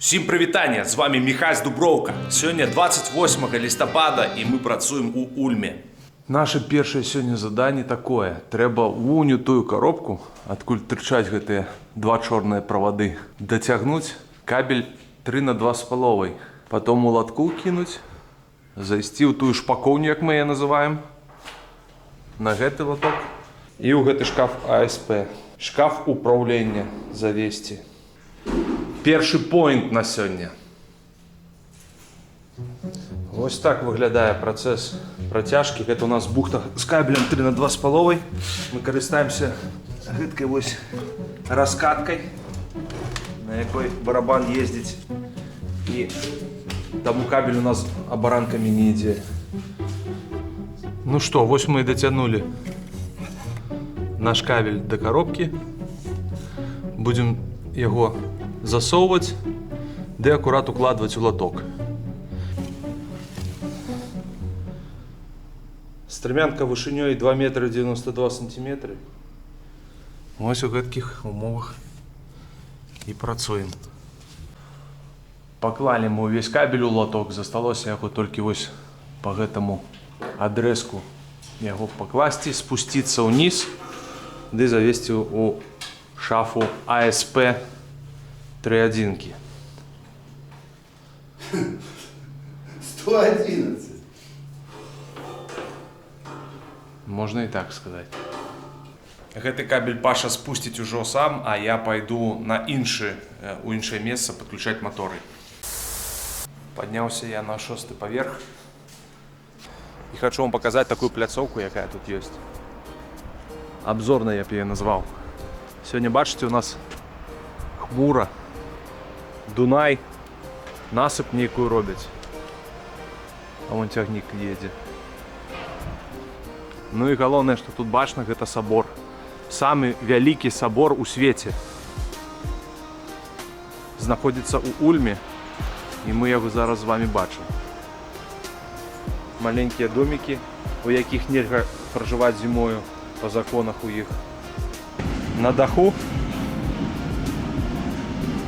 Усім прывітанне, з вамі Міхась Дуброўка. Сёння 28 лістапада, і мы працуем у Ульме. Наша першае сёння заданне такое. Трэба вунь у тую коробку, адкуль тырчаць гэтыя два чорныя правады, дацягнуць кабель 3 на 2,5. Потом у латку кінуць, зайсці ў тую шпакоўню, як мы яе называем, на гэты латок і ў гэты шкаф АСП. Шкаф управлення завесці. Першы поінт на сёння. Вось так выглядае працэс працяжкі. Гэта у нас бухта з кабелем 3 на 2,5. Мы карыстаемся гэткай вось раскаткай, на якой барабан ездзіць. І таму кабель у нас абаранкамі не ідзе. Ну што, вось мы і дацянулі наш кабель да коробкі. Будзем яго засоўваць ды акурат укладваць у латок. Стремянка вышынёй 2 метры 92 сантиметры. Вось у гэткіх умовах і працуем. Паклалі мы ўвесь кабель у латок, засталося яго толькі вось по гэтаму адрэзку яго пакласці, спусціцца ўніз ды завесці ў шафу АСП 3 адзінкі. 111. Можна і так сказаць. Гэты кабель Паша спусціць ужо сам, а я пайду на у іншае месца падключаць маторы. Падняўся я на шосты паверх і хачу вам паказаць такую пляцоўку, якая тут ёсць. Абзорная, я б яе назваў. Сёння, бачыце, у нас хмура. Дунай, насып нейкую робяць. А вон цягнік едзе. Ну і галоўнае, што тут бачна, гэта сабор. Самы вялікі сабор у свеце. Знаходзіцца ў Ульме, і мы яго зараз з вами бачым. Маленькія домікі, у якіх нельга пражываць зімою па законах у іх. На даху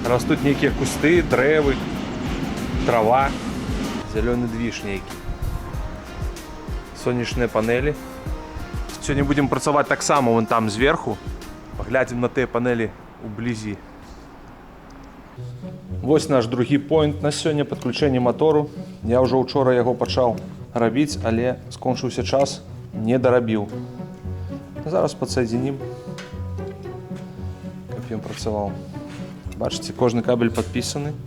растуць нейкія кусты, дрэвы, трава, зялёны движ нейкі. Сонечныя панелі. Сёння будзем працаваць таксама вон там зверху. Паглядзім на тыя панелі ўблізі. Вось наш другі поінт на сёння — падключэнне матору. Я ўжо учора яго пачаў рабіць, але скончыўся час, не дарабіў. Зараз падсаедзінім, каб ён працаваў. Бачыце, кожны кабель падпісаны.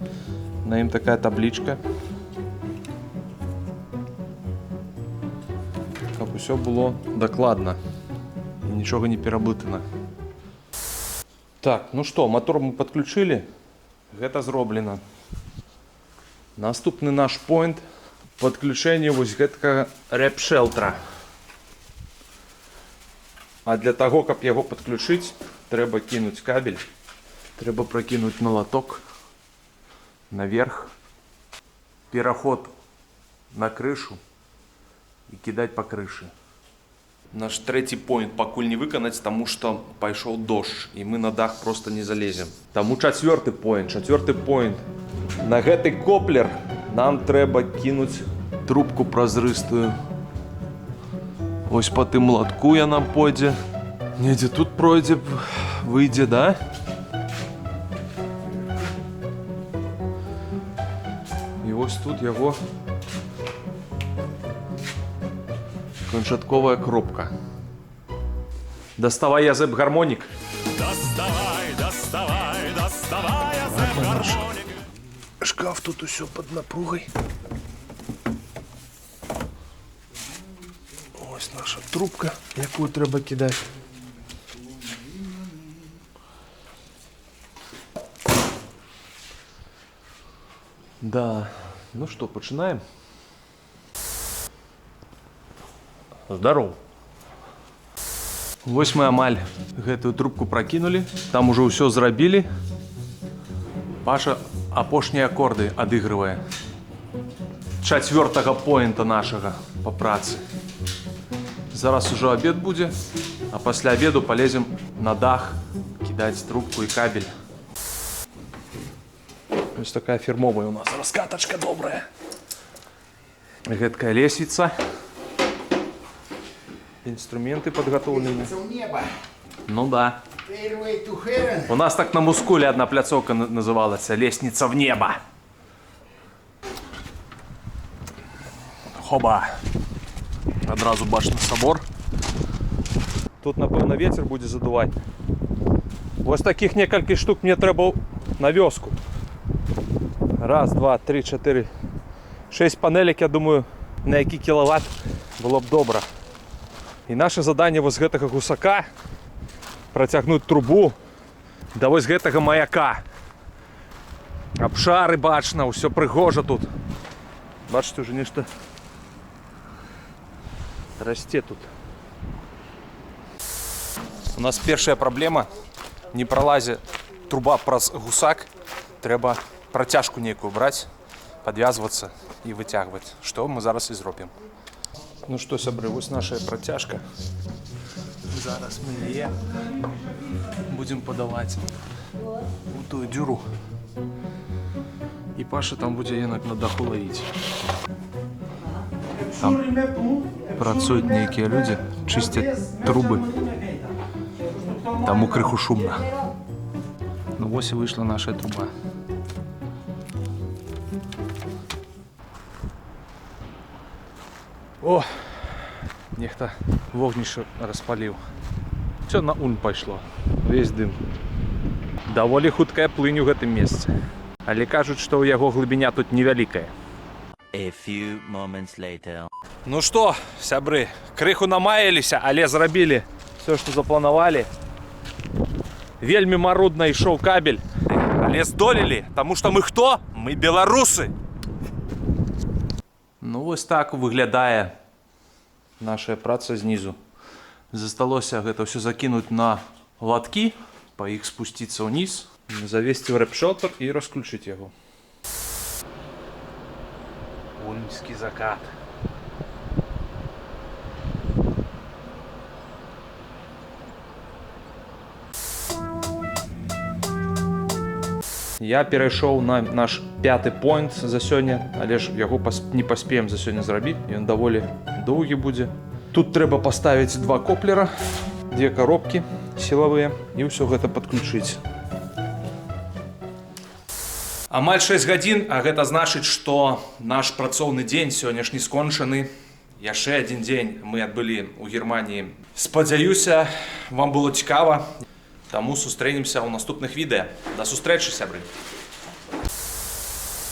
На ім такая таблічка. Каб усё было дакладна і нічога не пераблытана. Так, ну што, мотор мы падключылі. Гэта зроблена. Наступны наш поінт — падключэнне вось гэткага рэпшэлтра. А для таго, каб яго падключыць, трэба кінуць кабель, трэба пракінуць на латок наверх, пераход на крышу і кідаць па крышы. Наш трэці поінт пакуль не выканаць, таму што пайшоў дождж, і мы на дах просто не залезем. Таму чацвёрты поінт, чацвёрты поінт. На гэты коплер нам трэба кінуць трубку празрыстую. Вось па тым латку яна пойдзе. Недзе тут пройдзе, выйдзе, да? І вось тут яго канчатковая кропка. Доставай, Язэп, гармонік. Доставай, доставай, доставай, Язэп, гармонік. Шкаф тут усё под напругай. Ось наша трубка, якую трэба кідаць. Да, ну што, пачынаем? Здароў. Вось мы амаль гэтую трубку пракінулі, там ужо ўсё зрабілі. Паша апошнія акорды адыгрывае чацвёртага поінта нашага па працы. Зараз ужо абед будзе, а пасля обеду палезем на дах кідаць трубку і кабель. Вось такая фірмовая у нас раскатачка добрая. Гэткая лесвіца. Інструменты падгатоўлены. Лестница в небо. Ну да. Stairway to heaven. У нас так на мускуле одна пляцоўка называлась «Лестница в небо». Хоба. Адразу бачна сабор. Тут, напэўна, ветер будзе задуваць. Вось такіх некалькі штук мне трэба на вёску. Раз, два, три, чатыры. Шэсць панелек, я думаю, на які кілават было б добра. І наше заданне вось з гэтага гусака працягнуць трубу да вось гэтага маяка. Абшары бачна, ўсё прыгожа тут. Бачыце, уже нешта расце тут. У нас першая праблема: не пралазе труба праз гусак, трэба працяжку нейкую браць, падвязвацца і выцягваць, што мы зараз і зробім. Ну што, сябры, вось наша працяжка. Зараз мы яе будзем падаваць у тую дзюру. І Паша там будзе яе на даху лавіць. Там працуюць нейкія людзі, чысцяць трубы. Таму крыху шумна. Ну вось і выйшла наша труба. О, нехта вогнішча распаліў. Всё на ун пайшло. Увесь дым. Даволі хуткая плынь у гэтым месцы. Але кажуць, што ў яго глыбіня тут невялікая. A few moments later. Ну што, сябры, крыху намаяліся, але зрабілі всё, што запланавалі. Вельмі марудна ішоў кабель, але здолелі, таму што мы хто? Мы беларусы. Ну вось так выглядае наша праца знізу. Засталося гэта ўсё закінуць на латкі, па іх спусціцца ўніз, завесці ў рэпшэлтар і расключыць яго. Ульмскі закат. Я перайшоў на наш пяты пойнт за сёння, але ж яго не паспеем за сёння зрабіць, ён даволі доўгі будзе. Тут трэба паставіць два коплера, две коробкі сілавыя і ўсё гэта падключыць. Амаль 6 гадзін, а гэта значыць, што наш працоўны дзень сённяшні скончаны. Яшчэ адзін дзень мы адбылі ў Германіі. Спадзяюся, вам было цікава. Таму сустрэнемся ў наступных відэа. Да сустрэчы, сябры!